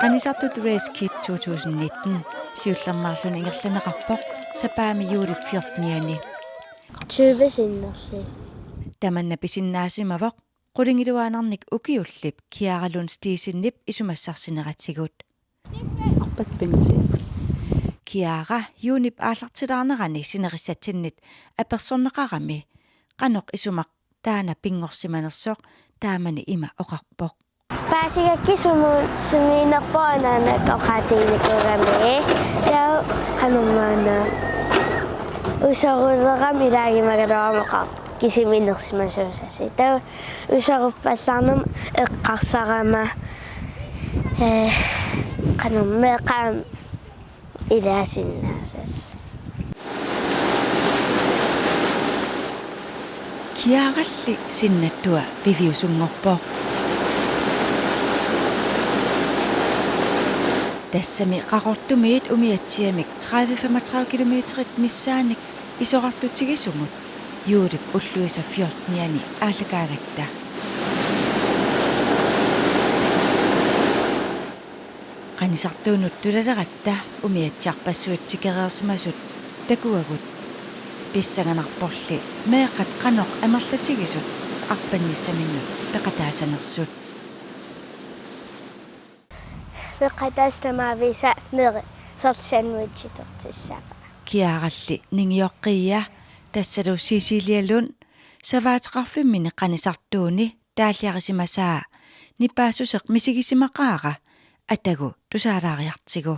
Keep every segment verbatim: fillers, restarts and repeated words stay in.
Qanisartut Race Kit to tusind nitten siullermeerluni ingerlanneqarpoq sapaammi juulip fjortenianni. Tyve sinnerlugit. Tamanna pisinnaasimavoq qulingiluaannarnik ukiullip Kiara Lund Steensenip isumassarsineratigut. Arpat pinsi. Kiara juunip aallartilaarnerani sinerissatsinnit apersorneqarami qanoq isumaq taanna pinngorsimanersoq, taamani ima oqarpoq. Paasigakkit sumut sungiinerpoq anaanakku oqaatiginikuugami. Taava qanormaanna usorulerami ilaagimagaluarama oqarpoq kisimi inersimasusasi. Taava usoruppallaarnerma eqqarsarama, ee, qanormaa qaa- ilaasinnaasasi. Kiaralli sinnattua piviusunngorpoq. Tassami Qaqortumiit umiatsiamik tredive femogtredive kilometerit missaannik isorartutigisumut juulip ulluisa fjortenianni aallakaagatta. Qanisartuunut tulaleratta umiatsiarpassuit tikereersimasut takuagut. Pissanganarporli meeqqat qanoq amerlatigisut arpannissaminnut peqataasanersut. Peqataasut tamaavisa neri soorlu sandwichitortissapput. Kiaralli ningioqqiia tassalu Cecilia Lund savaateqarfimmini qanisartuuni taalliarisimasaa nipaassuseq misigisimaqaara atagu tusaalaariartigu.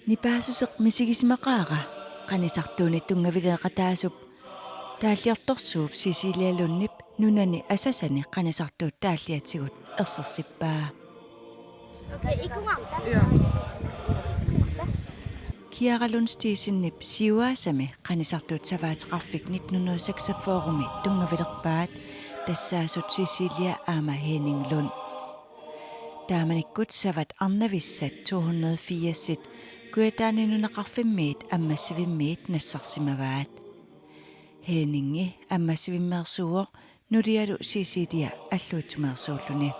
Nipaassuseq misigisimaqaara qanisartuuni tunngavilineqataasup taalliortorsuup Cecilia Lundip nunani asasani qanisartuut taalliatigut ersersippaa. Kiara Lund Steensenip siuaasami qanisartuut savaateqarfik nitten hundrede seksogfyrremi tunngavilerpaat, tassaasut Cecilia aamma Henning Lund. Taamanikkut savat arnavissat to hundrede firsit Kujataani nunaqarfimmiit Ammassivimmiit nassarsimavaat. Henningi Ammassivimmeersuuvoq nulialu Cecilia Alluitsumeersuulluni.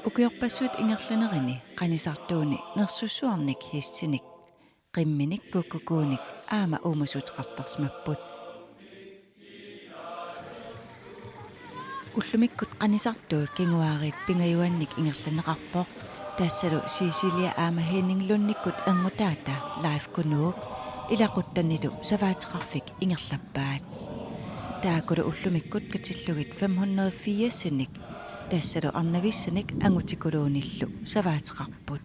Ukiorpassuit ingerlanerini qanisartuuni nersussuarnik hissinik, qimminik kukkukuunik aamma uumasuuteqartarsimapput. Ullumikkut qanisartuut kinguaariit pingajuannik ingerlanneqarpoq, tassalu Cecilia aamma Henning Lundikkut erngutaata Leif Kunuup ilaquttanilu savaateqarfik ingerlappaat. Taakkulu ullumikkut katillugit fem hundrede firsinik, tassalu arnavissanik angutikuluunillu savaateqarput.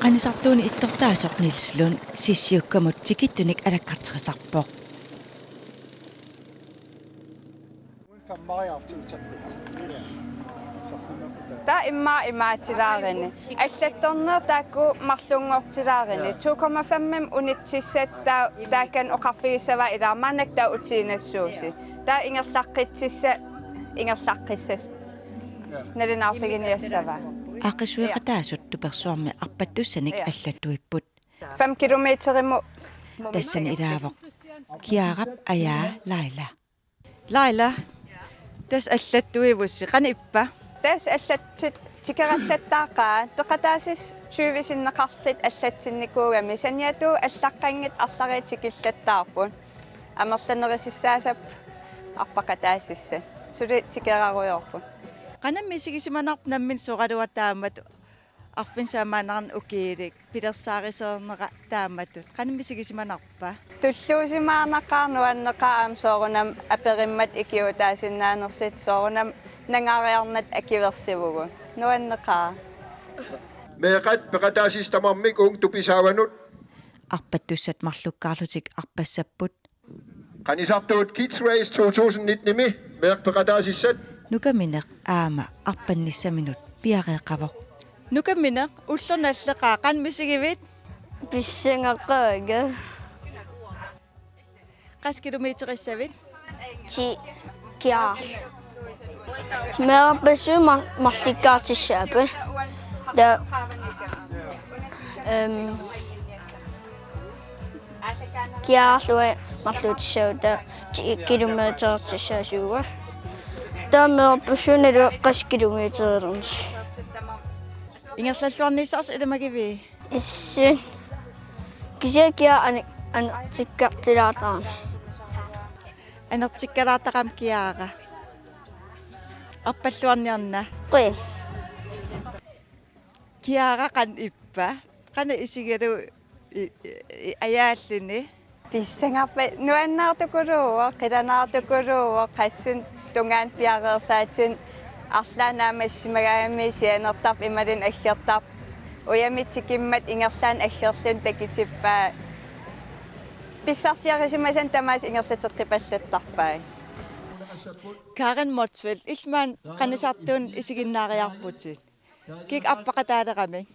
Qanisartuuni ittortaasoq Niels Lund sissiukkamut tikittunik alakkarterisarpoq. Taava immaqa imaatilaaruni. Allattorneq taakku marlunngortilaaruni. To komma fem unitsissat taava taakani oqarfigissavaa ilaa maannakkut taava utiinnassuusi. Taava ingerlaqqississat ingerlaqqissasut nalunaarfiginiassavaa. Aaqqissueqataasut tupersuarmi arpattussanik allattuipput. Fem kilometerimut Tassani ilaavoq Kiarap ajaa Laila. Laila, tassa allattuivussi, qanoq ippa? Tassa allatsit tikerallattaaqaat, peqataasut tyve sinneqarlutik allatsinnikuugamik, saniatigut allaqqanngitsut arlariit tikillattaarput. Amerlanerussaassapput arpaqataasussat. Suli tikerarujoorput. Qanoq misigisimanarpa nammineq soraluartumik arfineq-sisamaannarnik ukiulik pilersaarusiornera taamatut? Qanoq misigisimanarpa? Tulluusimaarnaqaaq, nuanneqaaq aamma soorunami aperimmat ikiuutaasinnaanersut, soorunami nangaariarnata akuersivugut. Nuanneqaaq. Meeqqat peqataasut tamarmik uunga tupisaavanut. Arpattussat marlukkaarlutik arpassapput. Qanisartuut Kids Race to tusind nitten-imi meeqqat peqataasussat. Nukamineq aamma arpannissaminut piareeqqavoq. Nukamineq, ullormi nalleqaaq, qanoq misigivit? Pissangaqqaanga. Qassit kilometerissavit? Ti kiaarlu. Meerarpassuit mar-, marlukkaartussaapput. Taava, ehm, kiaarlu marluutissaavoq, taava ti kilometertussaasuuvoq. Taava meerarpassuit naluara qassit kilometerilernissaat. Ingerlalluarnissarsi ilumagiviuk? Issi. Kisianni kiaq ane-, anertikkartilaartarami. Anertikkalaartarami Kiara. Arpalluarniarna. Qi. Kiara, qanoq ippa? Qanoq isigalugu i-, i-, i-, ajaalluni? Pissangarpa-, nuannaartukuluuvoq, qilanaartukuluuvoq, qassit tungaanut piareersaatinut arlaannik aamma issimagaangami sianertarpoq imaluunniit aggertarpoq. Ujamit tikimmat ingerlaannaq aggerluni takutippaa. Pissarsiarisimasannik tamaasa ingerlateqqipallattarpai. Karen Motzfeldt, illit maani Qanisartuunik isiginnaariarputit. Kik arpaqataaleramik?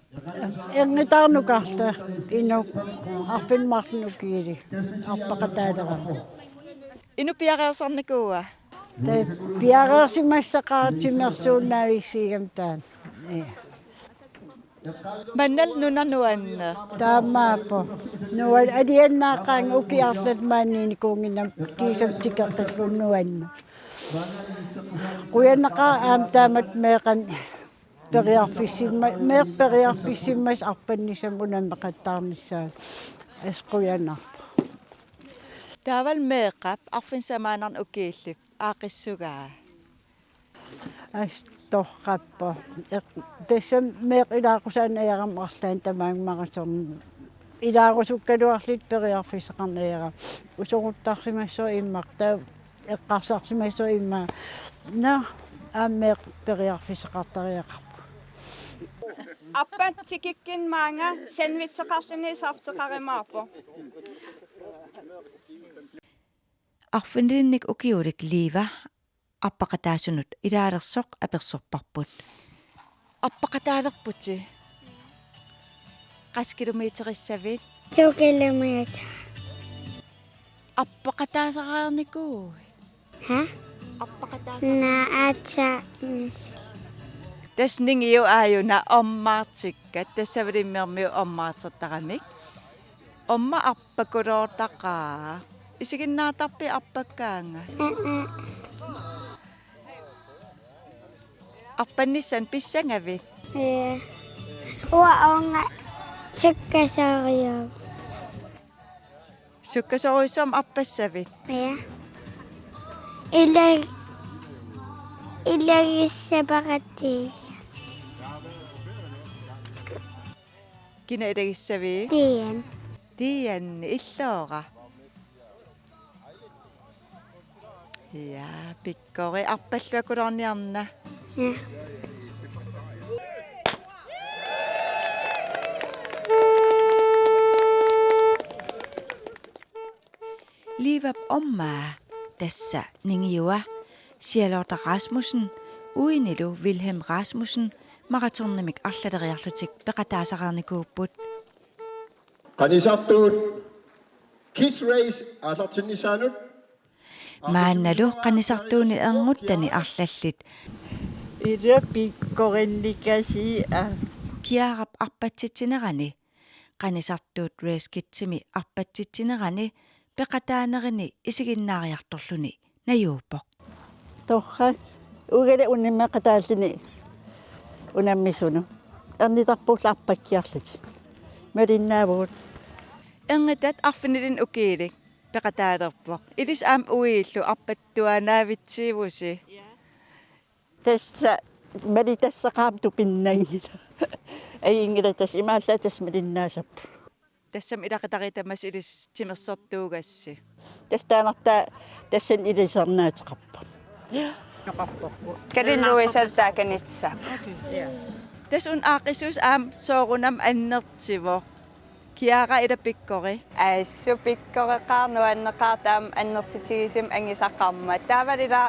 Erngutaarnukarta inuk arfineq-marlunnik ukiulik arpaqataaleramik. Inuk piareersarnikuua? Taava piareersimassaqarat timersuunnaavissiigami taanna. Ia. Mannalu nuna nuanneq? Taamaappoq. Nuan-, alianaaqqaanga ukiut arlallit maaniinnikuunnginnama kiisami tikeqqippunga nuanneq. Qujanaqaaq aamma taamatut meeqqanik periarfissimma-, meeqqat periarfissimmassuk arpannissamut unammeqattaarnissaat. Assut qujanarpoq. Taavalu meeqqap arfineq-sisamaannarnik ukiullup aaqqissugaa? Assut torrappoq. Eq-, tassami meeqqat ilaaqqusaannik ajaramik arlaannik tamaanga maraton. Ilaarusukkaluarlutik periarfissaqarneq ajaramik. Usoruttarsimassaaq immaqa. Taava eqqarsarsimassaaq immaqa. Nå, aamma meeqqat periarfissaqartariaqarput. Arpat tikikkunni maanga sandwicheqarluni safteqarumaarpoq. Arfinilinnik ukiulik Liva arpaqataasunut ilaalersoq apersorparput. Arpaqataalerputit? Qassit kilometerissavit? To kilometer. Arpaqataasariarnikuuit? Ha? Arpaqataasariarnikuuit? Naa, aatsaat mis. Tassa ningiu aajuna ommaartikkat, tassa Savalimmiormiut ommaartortaramik. Omma arpakuloortaqaaq. Isiginnaartarpit arpakkaangat? Mm-mm. Arpannissannik pissangavit? Ja. Uanga sukkasoorujussuarmik. Sukkasoorujussuarmik arpassavit? Ja. Ilag-, ilagissavara Tiian. Kina ilagissavit? Tiian. Tiian, illoora. Ja, pikkori, arpalluakuloorniarna. Ja. Livap ommaa, tassa ningiua, Charlotte Rasmussen, uinilu Vilhelm Rasmussen, maratonimik arlaleriarlutik peqataasariarnikuupput. Qanisartuut Kids Race aallartinnissaanut. Maannalu Qanisartuuni ernuttani arlallit. Ila pikkorinnikasiia. Kiarap arpatsitsinerani Qanisartuut Race Kidsimi arpatsitsinerani peqataanerini isiginnaariartorluni najuuppoq. Torrak, ugali unimmeqataallini unammisunut. Ernitarpullu arpakkiarlutik. Malinnaavugut. Ernitat arfinilinnut ukiulik peqataalerpoq. Ilissi aamma uillu arpattuaannaavitsivusi. Tassa malitassaqarama tupinnanngilaq. Ajunngilaq, tassa imaallaat tassa malinnaasapput. Tassami ilaqutariit tamassi ilissi timersortuugassi. Tassa taanna tassani ilisarnaateqarpoq. Kalilluisa taakaniitsa. Tassa una aaqqissuusoq aamma soorunami annertuvoq. Kiara, ila pikkori? Assut pikkoreqaaq, nuanneqaaq taama annertutigisumik angusaqarmat. Taavalu ila,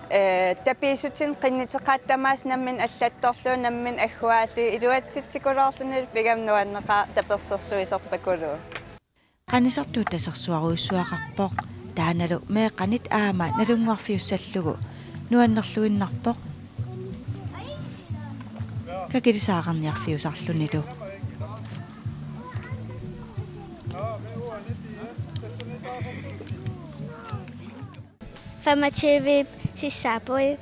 eh, tapiissutsinik qinnuteqaat tamaasa nammineq allattorlugu, nammineq agguaallugit iluatsitsikulaarluni, pigami nuanneqaaq tapersersuisorpakuluuvoq. Qanisartuut tasersuarujussuaqarpoq, taannalu meeqqanit aamma nalunnguarfiussallugu nuannerluinnarpoq kakilisaaqarniarfiusarlunilu. Femogtyve sissaapput,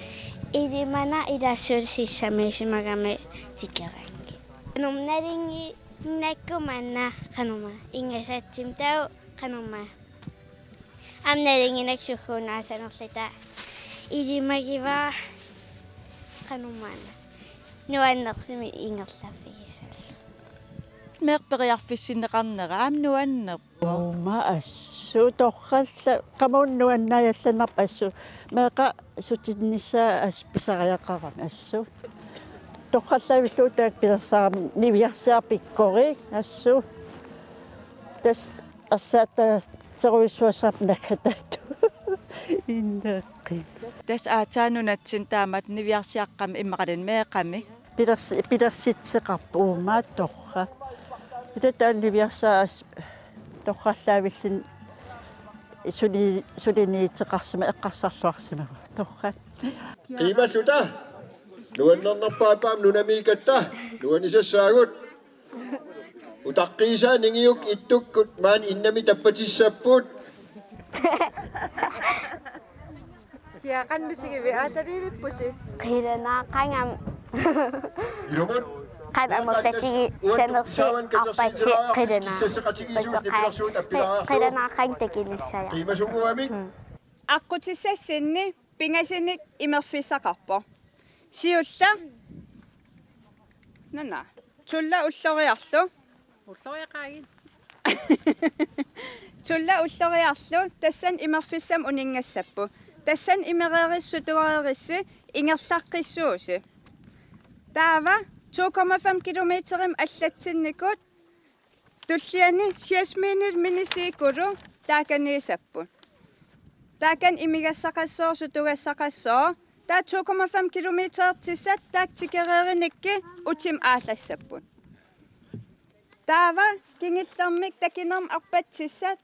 ilimana ilassut sissamiisimagami tikeraanni. Numnalingi nakkumanna kanuma ingasatsim tau kanuma. Amnalinginak sukkuunaasanerluta ilimagivaa qanumaana. Nuannersumik ingerlaffigissallugu. Meeqqat periarfissinneqarnera aamma nuannerpoq. Uuma assut torralla qamuuna nuannaajallannarpoq assut. Meeqqat sutinnissaat assut pisariaqarami assut. Torrallaavillugu taakku pilersaaramik niviarsiarpikkorik assut. Tassa ersaattaatserujussuassaaq naggataatut. Inneqqi. Tassa aatsaat nunatsinni taamatut niviarsiaqqamik immaqaluunniit meeqqamik. Pilersi-, pilersitseqarpoq uuma torrak. Ila taanna niviarsiaq torrallaavilluni suli-, suliniuteqarsimasoq eqqarsarluarsimasoq torrak. Qiimalluta. Nuannernerpaappaam nunamiikkatta. Nuannisassaagut. Utaqqiisaa ningiuk ittukkut maani innami tappatissapput. Kia, qanoq misigivit, aatsaliivippusi? Qilanaaqangam. Ilumut. Qanoq amerlatigissanersi arpatsi qilanaaq. Qilanaaqanngitsunik takunissaa. Qiimasunguamik. Mm. Aqqutissassinni pingasunik imerfissaqarpoq. Siulleq. Nana. Tulla ulloriarlu. Ulloriaqaagit. Tulla ulloriarlu tassani imerfissamik uninngassapput. Tassani imereerissi sutuareerissi ingerlaqqissuusi. Taava to komma fem kilometerimik allatsinnikut tulliani seks minut minisiikulu taakaniissapput. Taakani imigassaqassooq, sutugassaqassooq. Taava to komma fem kilometertissat taakku tikereerinikkit utimut aallassapput. Taava kingullermik takinermik arpatsissat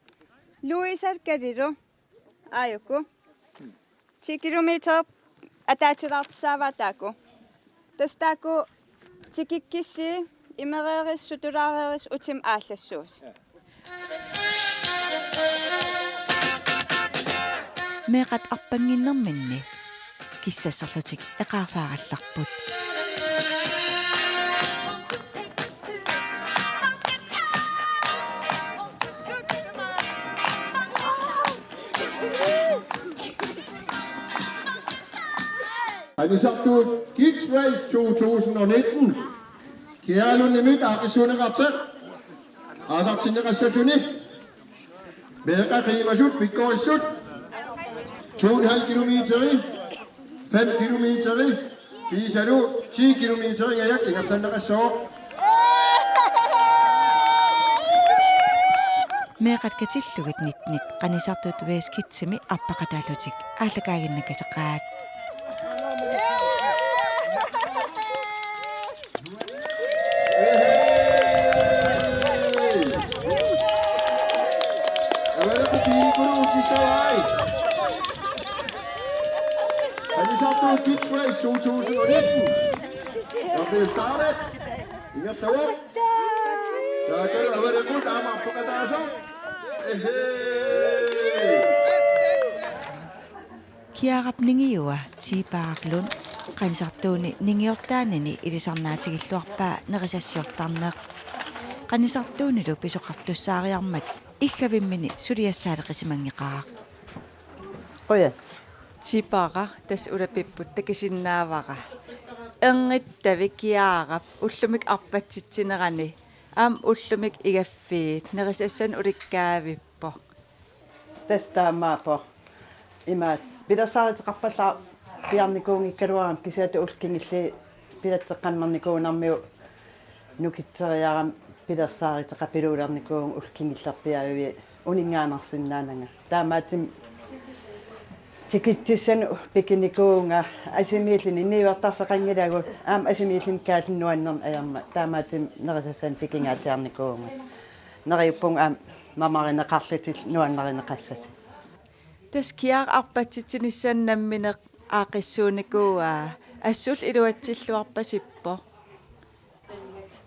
Louisa Kalilu. Aajuku. Ti kilometer ataatilaartussaavaa taakku. Tassa taakku tikikkissi imereerissi sutulaareerissi utimut aallassuusi. Meeqqat arpannginnerminni kissassarlutik eqaarsaarallarput. Qanisartuut Kids Race to tusind og nitten. Kialunimit aaqqissuunneqartoq. Aallartinneqassalluni. Meeqqat qiimasut pikkorissut. To en halv kilometeri, fem kilometeri, kiisalu ti kilometeringajak ingerlanneqassooq. Meeqqat katillugit nittenit Qanisartuut Race Kidsimi arpaqataallutik aallakaaginnakkaseqaat. Qanisartuut Kids Race to tusind og nitten. Og det er startet. Ingerlavugut. Taakku avarigut aamma apuqataasoq. Ehee. Kiarap ningiua Tiipaaraq Lund Qanisartuuni ningiortaanini ilisarnaatigilluarpaa nerisassiortarneq. Qanisartuunilu pisoqartussaariarmat iggavimmini suliassaaleqisimanngikkaaq. Qujan. Tiipaaraq, tassa ulapipput takusinnaavara. Ernittavik Kiarap ullumikkut arpatsitsinerani aamma ullumikkut igaffiit nerisassanik ulikkaavippoq. Tassa taamaappoq. Imaat pilersaaruteqarpallaarpiarnikuunngikkaluarami kisianni ullut kingulliit pilatseqqammernikuunarmigut nukittoriarama pilersaaruteqapiluulernikuuvunga ullut kingullerpiaavivit uninngaannarsinnaananga. Taamaattumik tikitsissanut pikinikuuvunga asimiilluni niuertarfeqanngilagut aamma asimiilluni kaallup nuannerneq ajormat. Taamaattumik nerisassanik pikingaatsiarnikuuvunga. Neriuppunga aamma mamarineqarlutillu nuannarineqassasoq. Tassa Kiaraq arpatsitsinissannut nammineq aaqqissuunnikuuaa, assullu iluatsilluarpasippoq.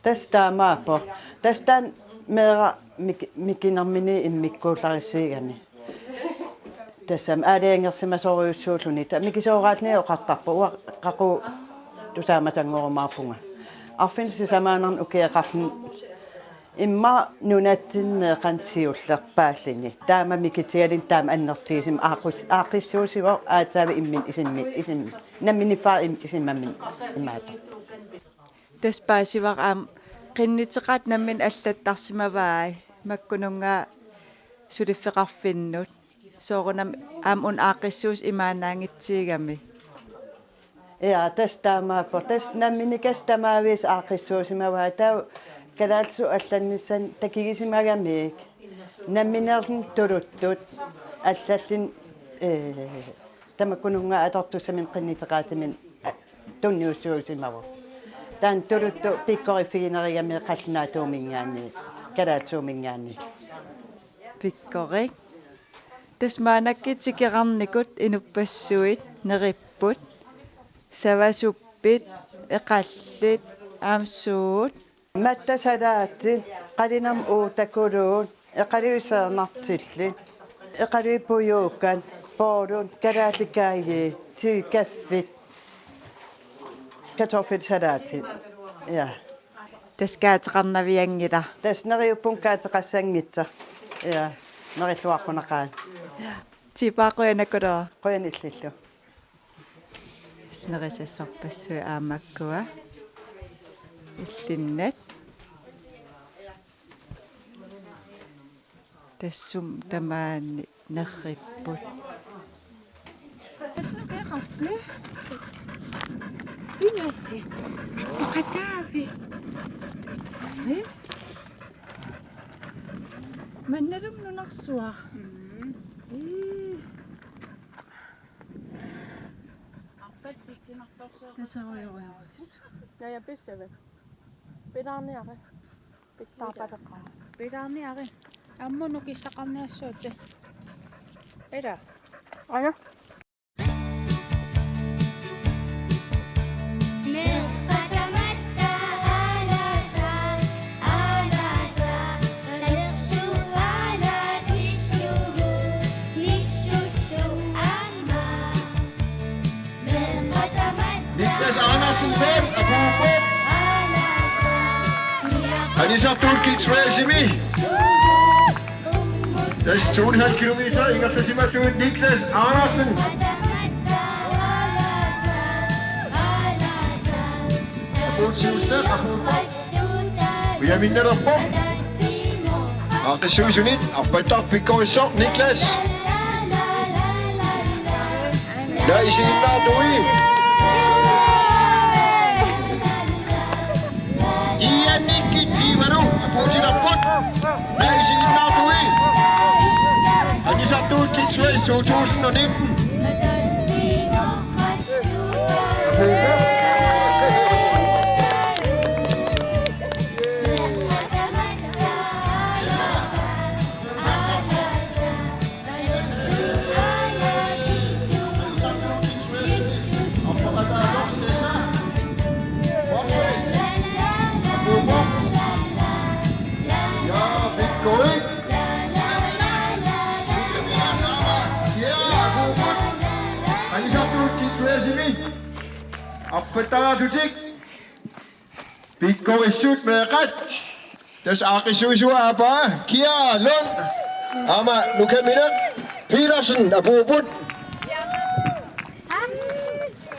Tassa taamaappoq. Tassa taanna meeraq mik-, mikinermini immikkuullarissuugami. Tassami aalajangersimasorujussuulluni. Taava mikisuuraalluni oqartarpoq uanga qaqugu tusaamatanngorumaarusunga. Arfineq-sisamaannarnik ukioqarluni immaqa nunatsinni meeqqanik siullerpaalluni. Taama mikitigaluni taama annertusimasumik aaqqis-, aaqqissuussivoq aatsaat imminut isummi-, isummi-, nammineerfaa im-, isummaminut imaattoq. Tassa paasivara aamma qinnuteqaat nammineq allattarsimavai makkununnga suliffeqarfinnut. Soorunami aamma una aaqqissuussaq imaannaanngitsuugami. Ja, tassa taamaappoq. Tassa nammineq tamaviisa aaqqissuusimavai. Taava kalaallisut allannissaannut takugisimagamigit. Nammineerluni tuluttut allalluni, ee, tamakkununnga atortussaminut qinnuteqaatiminut, a, tunniussuusimavoq. Taanna tuluttut pikkoriffiginerugami qallunaatuuminngaanniit, kalaallisuuminngaanniit. Pikkorik. Tassa maannakkut tikeqqarnikut inuppassuit neripput, savasuppit, eqallit, aamma suut. Mattasalaatit, qalinamut uutakuluut, eqaluit seernartillit, eqaluit pujuukkat, booluut, kalaallit kaajii, tigukaffit, kartoffelsalaatit. Ja. Tassa kaateqarnavianngilaq. Tassa neriuppunga kaateqassanngitsoq. Ja, nerilluaqqunaqaaq. Tiipaaraq, qujanaq. Qujanaq illillu. Nerisassorpassuit aamma makkua. Illinnut. Tassami tamaani neripput. Tassa ukioqarpit? Pingasut. Oqataavi. Eh? Mannalum nunarsuaq. Mm. Ii. Tasorujorujorujussuu. Naja, pissavik. Pilaarniaruk. Pitsaapaleqaaq. Pilaarniaruk. Aamma nukissaqarniassuutit. Ila. Aja. Niklas Andersen, fem, apuuppoq. Anisartuut Kids Race-imi. Tassa to en halv kilometer, ingerlasimallugu Niklas Andersen. Apuup siulleq, apuuppoq. Ujaminnerpoq. Aaqqissuisunit, arpattarpikkorissoq Niklas. Naisiinnaartui. Iannikkit Ivalu, apuutilerput. Naisiinnaartui. Anisartuut Kids Race to tusind og nitten. Korrekt. Ja, god. Anisartut Kids Racing-imi. Arpattaraasutik. Pikkorissut meeqqat. Tassa aaqqissuisuat aappaa Kia Lund. Aamma Nuka Mine Petersen apuupput.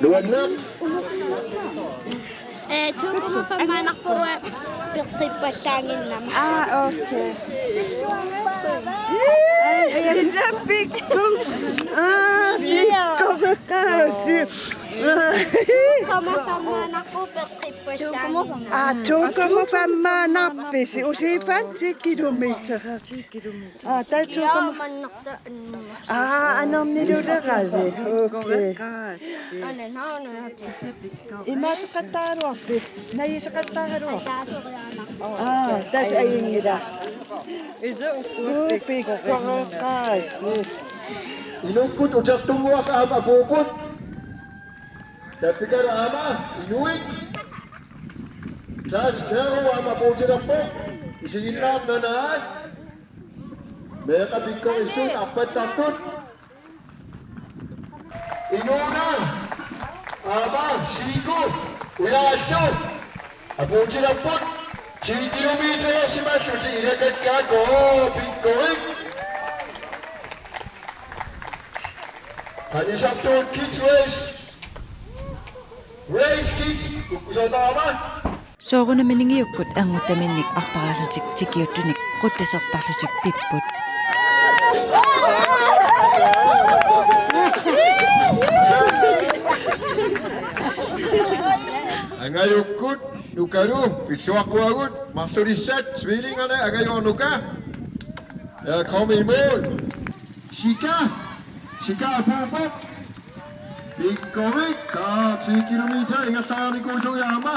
Nuanneq. Eh, to komma fem maannakkut peqqippallaannginnama. Ah, okay. Ila pikku. Ah, pikku. Komma fem maannakkut peqqippallaannginnama. Ah, to komma fem maannarpisi, usiiffat ti kilometer. Ah, tassa to komma fem. Aa, anorniluleravit. Okay. Imaateqattaaraluarpit? Najuseqattaaraluarpit? Aa, tassa ajunngilaq. Uu, pikkoreqaasi. Inukkut utertunnguaq aamma apuupput. Tappikara aamma inuit. Klaas Kjærulv aamma apuutilerpoq. Isiginnaarnanaat. Meeqqat pikkorissut arpattartut. Inuuna aamma Siku Ulaallu apuutilerput. Ti kilometerissimallutik ilakkakkit, pikkorik. Anisartut Kids Race. Race Kids kukkusooqaama. Soorunami ningiukkut anguttaminnik arpallutik tikiuttunik qutsisertarlutik pipput. Angajukkut Nukalu pilluaqquagut, marlulissat tvillingerne Angajoq Nuka er kommet i mål. Sika, Sika apuuvoq. Pikkorik, ti kilometer ingerlareernikuullugit aamma.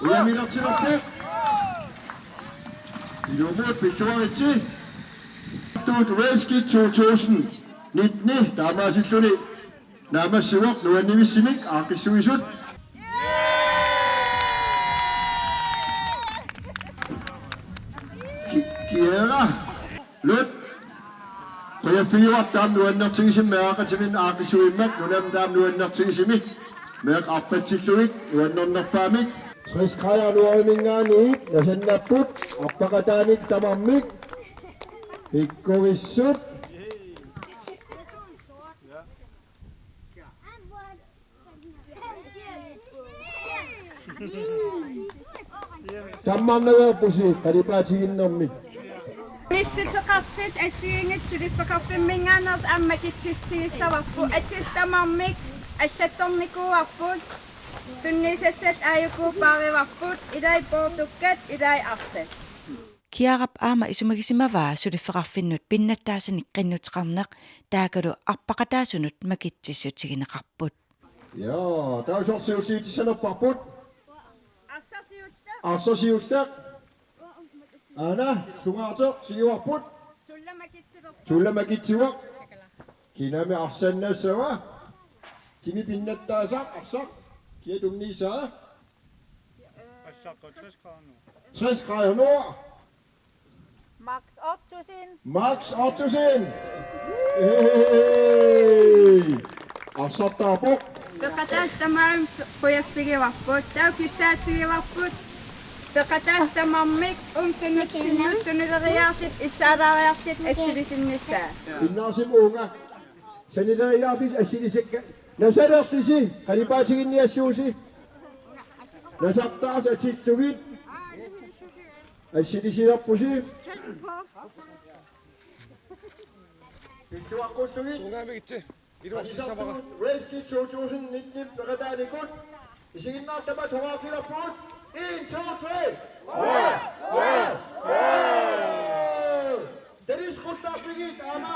Ujamilertilerpoq. Ilumut pilluaritsi. Tut Race Kids to tusind nitten, taamaasilluni naammassivoq nuannivissimik aaqqissuisut. Ki-, Kiera Lut. Qujaffigivarput taama nuannertigisumik meeraqatiminni aaqqissuummat, nunami taama nuannertigisumik meeqqat arpatsillugit nuannernerpaamik. Tres grader nordiminngaanniit nasannapput arpaqataanit tamarmik. Pikkorissut. Tammarnaveerpusi qalipaatigiinnermi. Missuteqartut assigiinngitsut suliffeqarfimminngaanneersut aamma makitsissutigissavarput, atit tamarmik allattornikuuarput, tunniussat aajuku paarivarput, ilai poortukkat, ilai arsat. Kiarap aamma isumagisimavaa suliffeqarfinnut pinnattaasanik qinnuteqarneq taakkualu arpaqataasunut makitsissutigineqarput. Ja, taava sorliulliutissanerparput. Arsaq siulleq. Arsaq siulleq. Aana, sungaartoq siuarput. Sulla makitsivoq. Sulla makitsivoq. Kinami arsannassava? Kimi pinnattaasaq arsaq? Kia tunniussaa? Arsaq tres grader nord. Tres grader nord. Max Ottosen. Max Ottosen. Hey! Arsartaarpoq. Peqataasut tamarmik qujaffigivarput. Taava kissaatigivarput. Peqataasut tamarmik uunga tunut-, tunut-, tunuleriarlutik issaalaariarlutik assilisinnissaat. Pinnaarsimavoq uunga. Sanileriarlusi assilisakka. Nasalerlusi, qalipaatiginniassuusi. Nasartaasut atillugit. Assilisilerpusi. Pilluaqqullugit. Tungaamigitsi. Iluarsissavara. Anisartut Race Kids to tusind nitten peqataanikut. Isiginnaartut tamaat hungaartilerpugut. En, to, tre. Hurra! Hurra! Hurra! Dennis Qullarpigit aamma.